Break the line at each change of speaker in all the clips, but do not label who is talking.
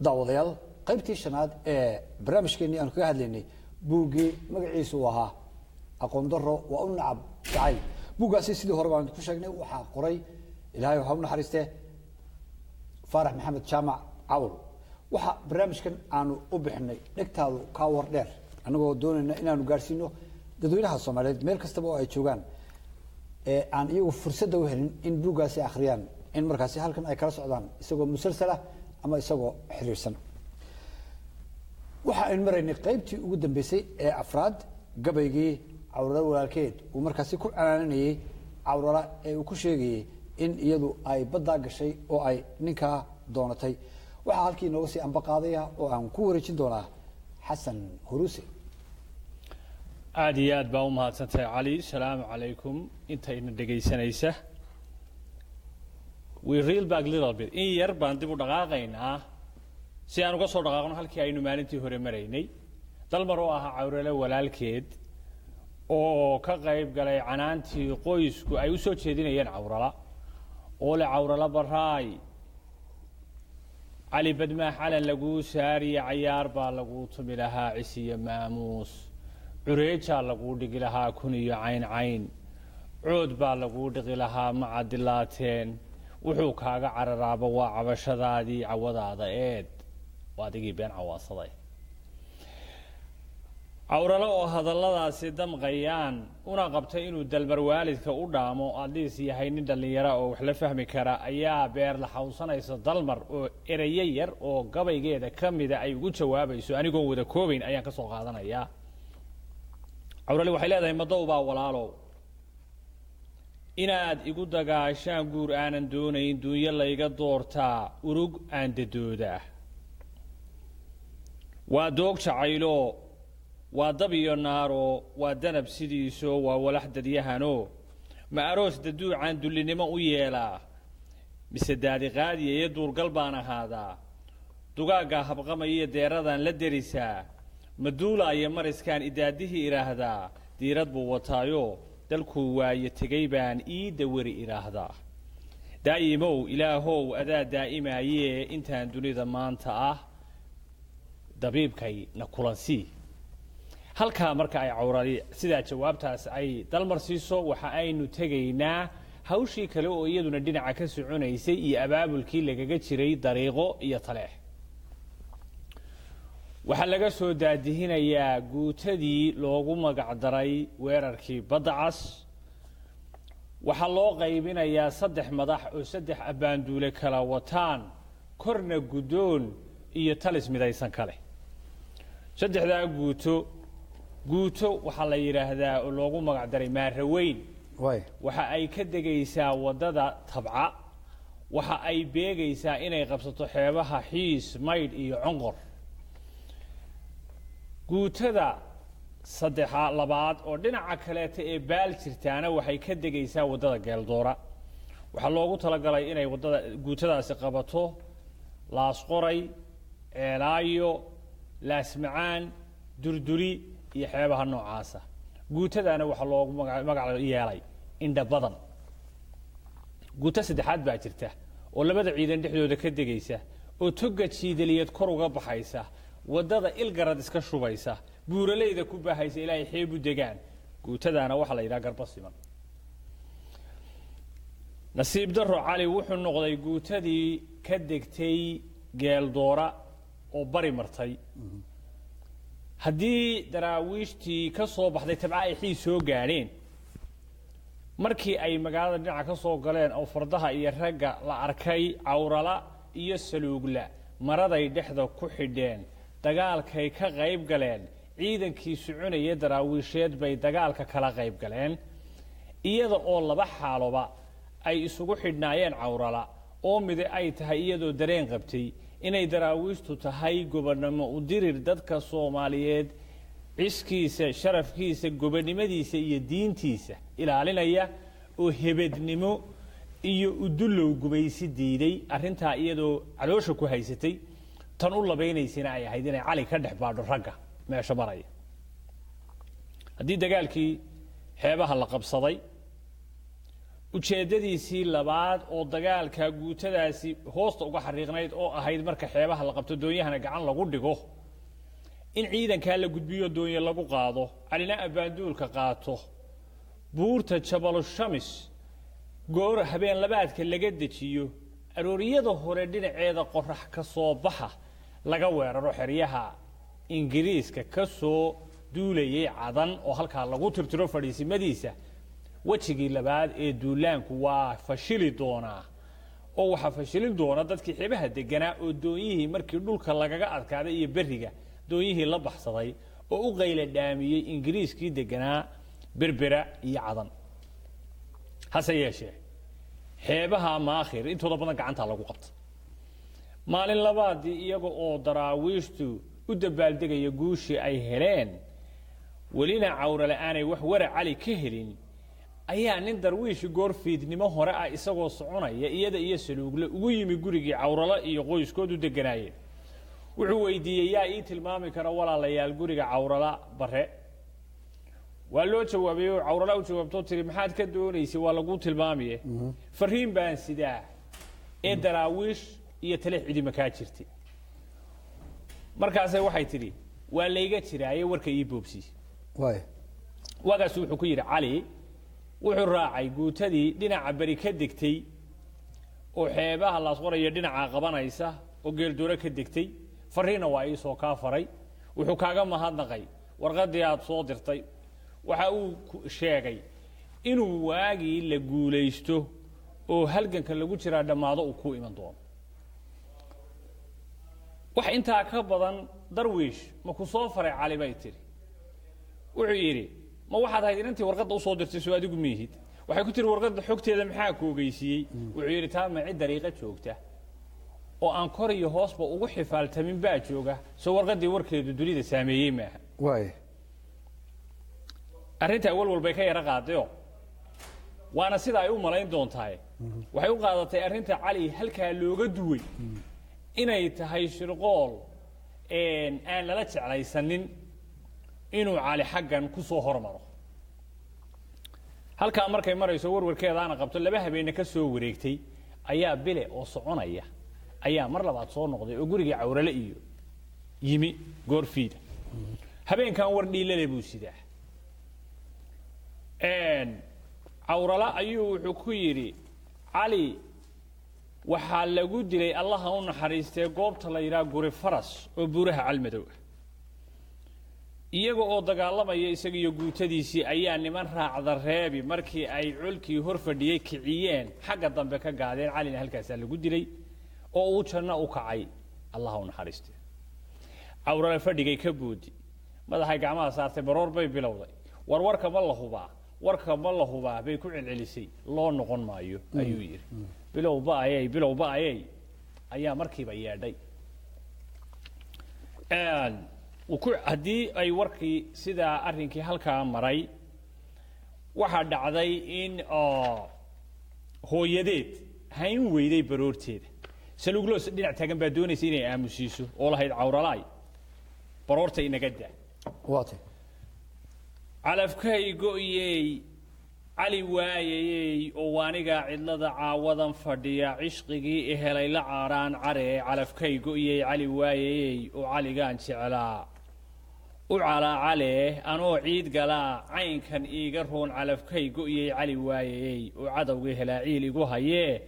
Daawadayaal, qaybtii shanaad ee barnaamijkeenii aanu kaga hadlaynay buuggii magaciisu uu ahaa "Aqoon Daro Waa u Nacab Jacayl". Buuggaasi, sidii hore baan ku sheegnay, waxaa qoray, Ilaahay waxaa u naxariistee, Faarax Maxamed Jaamac Cawl. Waxaa barnaamijkan aanu u bixinay "Dhegtaadu Kaa War Dheer", annagoo doonayna inaanu gaarsiino dadweynaha Soomaaliyeed meel kastaba oo ay joogaan ee aan iyagu fursadda u helin in buuggaasi akhriyaan, in markaasi halkan ay kala socdaan isagoo musalsalah ama isagoo xiriirsan. Waxa aynu maraynay qaybtii ugu dambeysay ee afraad, gabaygii Cawrala walaalkeed uu markaasi ku canaananayey Cawrala ee uu ku sheegayey in iyadu ay baddaa gashay oo ay ninkaa doonatay. Waxaa halkii inooga sii amba qaadaya oo aan ku wareejin doonaa Xasan Huruuse.
Aada iyo aad baa u mahadsantahay, Cali. Salaamu calaykum intayna dhegaysanaysa. We reel back little bit, in yar baan dib u dhaqaaqaynaa si aan uga soo dhaqaaqno halkii aynu maalintii hore maraynay. Dalmar oo ahaa Cawrale walaalkeed oo ka qayb galay canaantii qoysku ay u soo jeedinayeen Cawrala oo le: "Cawrala baraay, Cali Badmaax calan laguu saariye, cayaar baa laguu tumi lahaa, cisiyo maamuus cureejaa laguu dhigi lahaa, kun iyo cayn cayn cood baa laguu dhiqi lahaa, ma cadilaateen? Wuxuu kaaga cararaaba waa cabashadaadii cawadaada eed, waa adigii been cawaasaday." Cawralo oo hadalladaasi damqayaan una qabtay inuu Dalmar waalidka u dhaamo, adliis yahay nin dhallinyara oo wax la fahmi kara, ayaa beer la xawsanaysa Dalmar oo erayo yar oo gabaygeeda ka mida ay ugu jawaabayso. Anigoon wada koobayn ayaan ka soo qaadanayaa. Cawrale waxay leedahay: "Madow baa walaalow inaad igu dagaashaan guur aanan doonayn, duunyo layga doortaa, urug aan dadoodaa. Waa doog jacaylo, waa dab iyo naaro, waa danab sidiiso, waa walax dadyahanoo. Ma aroos daduucaan dullinimo u yeelaa, mise daadiqaadiya iyo duurgal baan ahaadaa? Dugaaggaa habqamaiyo deeradaan la derisaa, ma duulaaya mariskaan idaadihii idhaahdaa? Diirad buu wataayo dalkuu waaye tegay baan ii dawari idhaahdaa. Daa'imow Ilaahow adaa daa'imaayee, intaan dunida maanta ah dabiibkay na kulansii." Halkaa marka ay Cawrali sidaa jawaabtaas ay Dalmar siiso, waxa aynu tegaynaa hawshii kale oo iyaduna dhinaca ka soconaysay iyo abaabulkii lagaga jiray Dariiqo iyo Taleex. Waxaa laga soo daadihinayaa guutadii loogu magacdaray weerarkii Badda Cas. Waxaa loo qaybinayaa saddex madax oo saddex abbaanduule kala wataan, korna guddoon iyo talis midaysan kale. Saddexdaa guuto, guuto waxaa la yidhaahdaa oo loogu magacdaray Maaraweyn. Waxa ay ka degaysaa waddada Tabca, waxa ay beegaysaa inay qabsato xeebaha Xiis, Maydh iyo Conqor. Guutada saddexa labaad oo dhinaca kaleeta ee baal jirtaana waxay ka degaysaa waddada Geeldoora. Waxaa loogu talagalay inay waddada guutadaasi qabato Laasqoray, Ceelaayo, Laasmacaan, Durduri iyo xeebaha noocaasa. Guutadaana waxaa loogu magac yeelay Indha Badan. Guuto saddexaad baa jirta oo labada ciidan dhexdooda ka degaysa oo toga Jiidaliyeed kor uga baxaysa, waddada Ilgarad iska shubaysa, buuraleyda ku baahaysa ilaa ay xeebu degaan. Guutadaana waxaa la yidhaha Garba Siman. Nasiib daro, Cali wuxuu noqday guutadii ka degtay Geeldoora oo bari martay. Haddii Daraawiishtii ka soo baxday Tabca ay Xiis soo gaadheen, markii ay magaalada dhinaca ka soo galeen oo fardaha iyo ragga la arkay, Cawrala iyo Saluugla maraday dhexda ku xidheen, dagaalkay ka qayb galeen. Ciidankii soconaya Daraawiisheed bay dagaalka kala qayb galeen, iyada oo laba xaaloba ay isugu xidhnaayeen Cawrala, oo mide ay tahay iyadoo dareen qabtay inay Daraawiishtu tahay gobonnimo u dirir dadka Soomaaliyeed ciskiisa, sharafkiisa, gobonnimadiisa iyo diintiisa ilaalinaya, oo hebednimo iyo udullow gumaysi diiday. Arrintaa iyadoo caloosha ku haysatay, tan u labaynaysana ay ahayd inay Cali ka dhex baadho ragga meesha maraya. Haddii dagaalkii xeebaha la qabsaday Ujeeddadiisii labaad oo dagaalka guutadaasi hoosta uga xariiqnayd oo ahayd marka xeebaha la qabto doonyahana gacan lagu dhigo, in ciidankaa la gudbiyo, doonye lagu qaado, Calina abbaanduulka qaato, buurta Jabalu Shamis goor habeen labaadka laga dejiyo, arooriyada hore dhinaceeda qorax ka soo baxa laga weeraro xeryaha Ingiriiska ka soo duulayay Cadan oo halkaa lagu tirtiro fadhiisimadiisa. Wejigii labaad ee duulaanku waa fashili doonaa, oo waxaa fashilin doona dadkii xeebaha deganaa oo doonyihii markii dhulka lagaga adkaaday iyo berriga doonyihii la baxsaday oo u qayla dhaamiyey Ingiriiskii deganaa Berbera iyo Cadan. Hase yeeshee xeebaha Maakhir intooda badan gacantaa lagu qabta. Maalin labaadii, iyaga oo Daraawiishtu u dabaaldegaya guushii ay heleen, welina Cawrale aanay wax wara Cali ka helin, ayaa nin darwiishi goor fiidnimo hore ah isagoo soconaya iyada iyo Saluugle ugu yimi gurigii Cawralo iyo qoyskoodu deganaayeen. Wuxuu weydiiyey: "Yaa ii tilmaami kara, walaalayaal, guriga Cawrala Bare?" Waa loo jawaabay oo Cawrala u jawaabtoo tiri: "Maxaad ka doonaysay? Waa laguu tilmaamaye." "Fariin baan sidaa ee Daraawiish iyo Talex cidima kaa jirtay." Markaase waxay tidhi: "Waa layga jiraaye, warka ii boobsiy."
Waay.
Waagaasu wuxuu ku yidhi: "Cali wuxuu raacay guutadii dhinaca beri ka degtay oo xeebaha Laasqoraya dhinaca qabanaysa oo Geeldooro ka degtay. Fariinna waa ii soo kaa faray. Wuxuu kaaga mahadnaqay warqaddii aad soo dirtay. Waxa uu sheegay inuu waagii la guulaysto oo halganka lagu jiraa dhammaado uu ku iman doono. Wax intaa ka badan darwiish ma ku soo faray, Cali?" bay tidhi. Wuxuu yidhi: "Ma waxaad ahayd inantii warqadda usoo dirtay? Soo adigu miihid?" Waxay ku tiri: "Warqadda xogteeda maxaa ku ogeysiiyey?" Wuxuu yidhi: "Taa ma cid dariiqo joogta oo aan kor iyo hoosba ugu xifaaltamin baa jooga? Soo warqaddii warkeedu dunida saameeyey maaha."
Waay.
Arrintaa walwal bay ka yaro qaadayo, waana sida ay u malayn doontahay. Waxay u qaadatay arrinta Cali halkaa looga duway inay tahay shirqool aan lala jeclaysanin inuu Cali xaggan ku soo hormaro. Halkaa markay marayso, warwarkeedaana qabto, laba habeenne ka soo wareegtay, ayaa Bile oo soconaya ayaa mar labaad soo noqday oo gurigii Cawrale iyo yimi goorfiida. Habeenkan war dhiilale buu sidaa. Cawrala ayuu wuxuu ku yidhi: "Cali waxaa lagu dilay, Allaha u naxariistee, goobta la yidhaha Guri Faras oo buuraha Calmadow ah. Iyaga oo dagaalamaya, isaga iyo guutadiisii, ayaa niman raacda reebi markii ay colkii hor fadhiyey kiciyeen xagga dambe ka gaadeen. Calina halkaasaa lagu dilay oo uu janno u kacay, Allaha u naxariistee." Cawrale fadhigay ka boodi, madaxay gacmaha saartay, baroor bay bilowday. "War warka ma la hubaa? Warka ma la hubaa?" bay ku celcelisay. "Loo noqon maayo," ayuu yidhi. "Bilow ba'ayay, bilow ba'ayay," ayaa markiiba yeedhay. Haddii ay warkii sidaa arrinkii halkaa maray, waxaa dhacday in oo hooyadeed hayn weyday baroorteeda. Saluugloos dhinac taagan baa doonaysa inay aamusiiso oo lahayd: "Cawralaay, baroorta inaga daa."
Waatay.
"Calafkay go'yey, Cali waayayey, oo anigaa cidlada caawadan fadhiya, cishqigii i helay la caaraan care. Calafkay go'yey, Cali waayayey, oo Caligaan jeclaa u calaacale, anoo ciid galaa caynkan iiga roon. Calafkay go'yey, Cali waayayey, oo cadowgii helaa ciil igu hayee.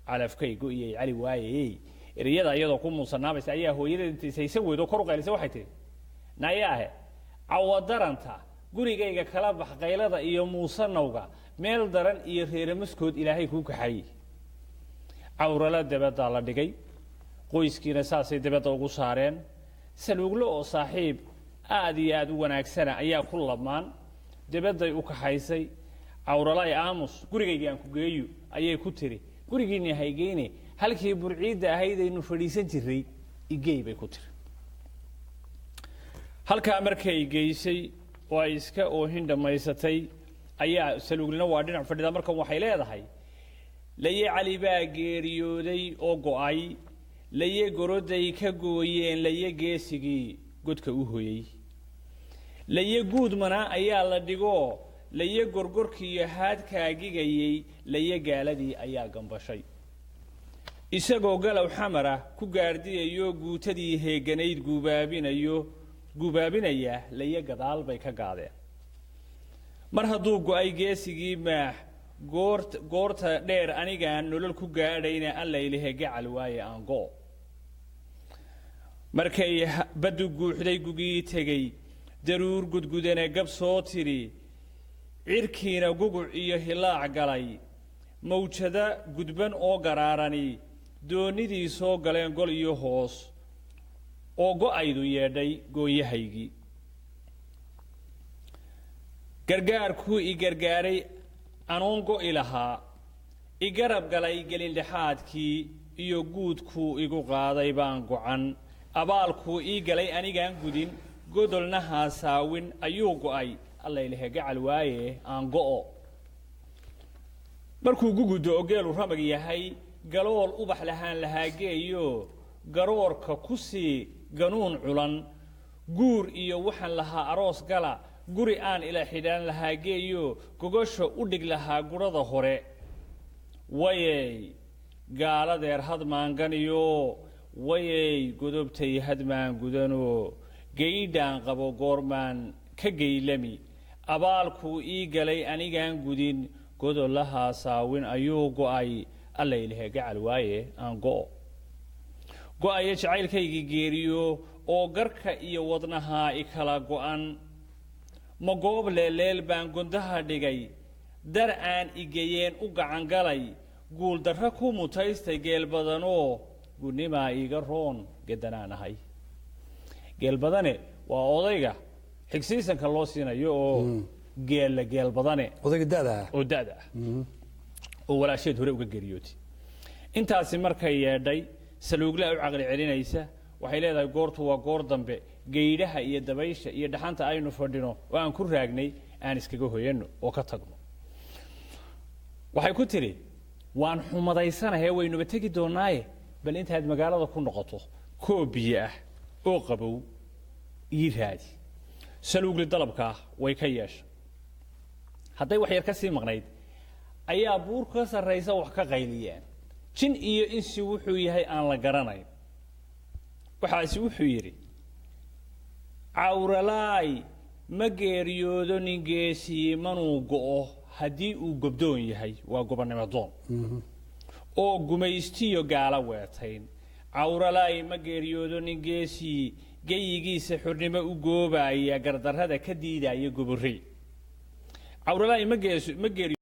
Calafkay go'yey, Cali waayayey." Ereyada iyadoo ku muusanaabaysa ayaa hooyadeed intay haysan weydo kor u qaylisay. Waxay tihi: "Nayaahe, cawadaranta gurigayga kala bax, qaylada iyo muusanowga, meel daran iyo reeramaskood Ilaahay kuu kaxayey." Cawrala dabaddaa la dhigay, qoyskiina saasay dabadda ugu saareen. Saluuglo oo saaxiib aad iyo aad u wanaagsana ayaa ku lamaan dabadday u kaxaysay. "Cawralay, aamus, gurigaygii aan ku geeyo," ayay ku tiri. "Gurigiinni haygeyne, halkii burciidda ahayd aynu fadhiisan jirray igey," bay ku tiri. Halkaa markay geysay oo ay iska oohin dhammaysatay, ayaa Saluuglina waa dhinac fadhida. Markan waxay leedahay: "Laye Cali baa geeriyooday oo go'ay, laye goroday ka gooyeen, laye geesigii godka u hoyey, laye guudmana ayaa la dhigoo Layo gorgorkiiyo haadkaa gigayey, layo gaaladii ayaa gambashay. Isagoo galow xamara ku gaardiyayo, guutadii heeganayd guubaabinayo, guubaabinaya, layo gadaal bay ka gaadeen. Mar hadduu go'ay geesigii Maax, goorta dheer anigaan nolol ku gaadhayna, allaylihe gacal waaye aan go'. Markay baddu guuxday, gugii tegey, daruur gudgudane gab soo tidhi, cirkiina guguc iyo hilaac galay, mawjado gudban oo garaarani doonnidii soo galeen gol iyo hoos, oo go'aydu yeedhay goonyahaygii, gargaarkuu i gargaaray anoon go'i lahaa, i garab galay gelindhexaadkii iyo guudkuu igu qaaday baan gocan. Abaalkuu ii galay anigaan gudin, godolna haasaawin ayuu go'ay, allaylehe gacal waaye aan go'o. Markuu gugudo oo geelu ramag yahay, galool ubax lahaan lahaa geeyo, garoorka ku sii ganuun culan, guur iyo waxaan lahaa aroos gala, guri aan ila xidhaan lahaa geeyo, gogosha u dhig lahaa gurada hore. Wayey gaaladeer hadmaanganiyo, wayey godobtay hadmaan gudano, gaydhaan qabo goormaan ka gaylami. Abaalkuu ii galay anigaan gudin, godolahaa saawin ayuu go'ay, allaylehe gacal waaye aan go'o. Go'aya jacaylkaygii geeriyo oo garka iyo wadnahaa i kala go'an, ma goob leeleel baan gondaha dhigay, dar aan igeyeen u gacangalay, guuldarro ku mutaystay geel badanoo, gunimaa iiga roon gedanaan ahay. Geel badane waa odayga xigsiisanka loo siinayo oo geella geel badane.
Odayga da'da ah.
Oo da'da ah oo walaasheed hore uga geeriyootay. Intaasi markay yeedhay, Saluuglaa u caqli celinaysa. Waxay leedahay, goortu waa goor dambe, geydhaha iyo dabaysha iyo dhaxanta aynu fadhino oo aan ku raagnay aan iskaga hoyanno oo ka tagno. Waxay ku tidhi, waan xumadaysanahay, waynuba tegi doonaaye, bal intaad magaalada ku noqoto koob biyo ah oo qabow ii raadi. Saluugli dalabkaa way ka yeesha. Hadday wax yar ka sii maqnayd ayaa buur ka sarraysa wax ka qayliyeen, jin iyo insi wuxuu yahay aan la garanayn. Waxaasi wuxuu yidhi, cawralaay ma geeriyoodo nin geesii, manuu go'o haddii uu gobdoon yahay, waa gobonnimo doon oo gumaystiyo gaala weetayn. Cawralaay ma geeriyoodo nin geesii, geyigiisa xornimo u goobaya, gardarrada ka diidaya goborrey. Cawralaay ma geeriyo.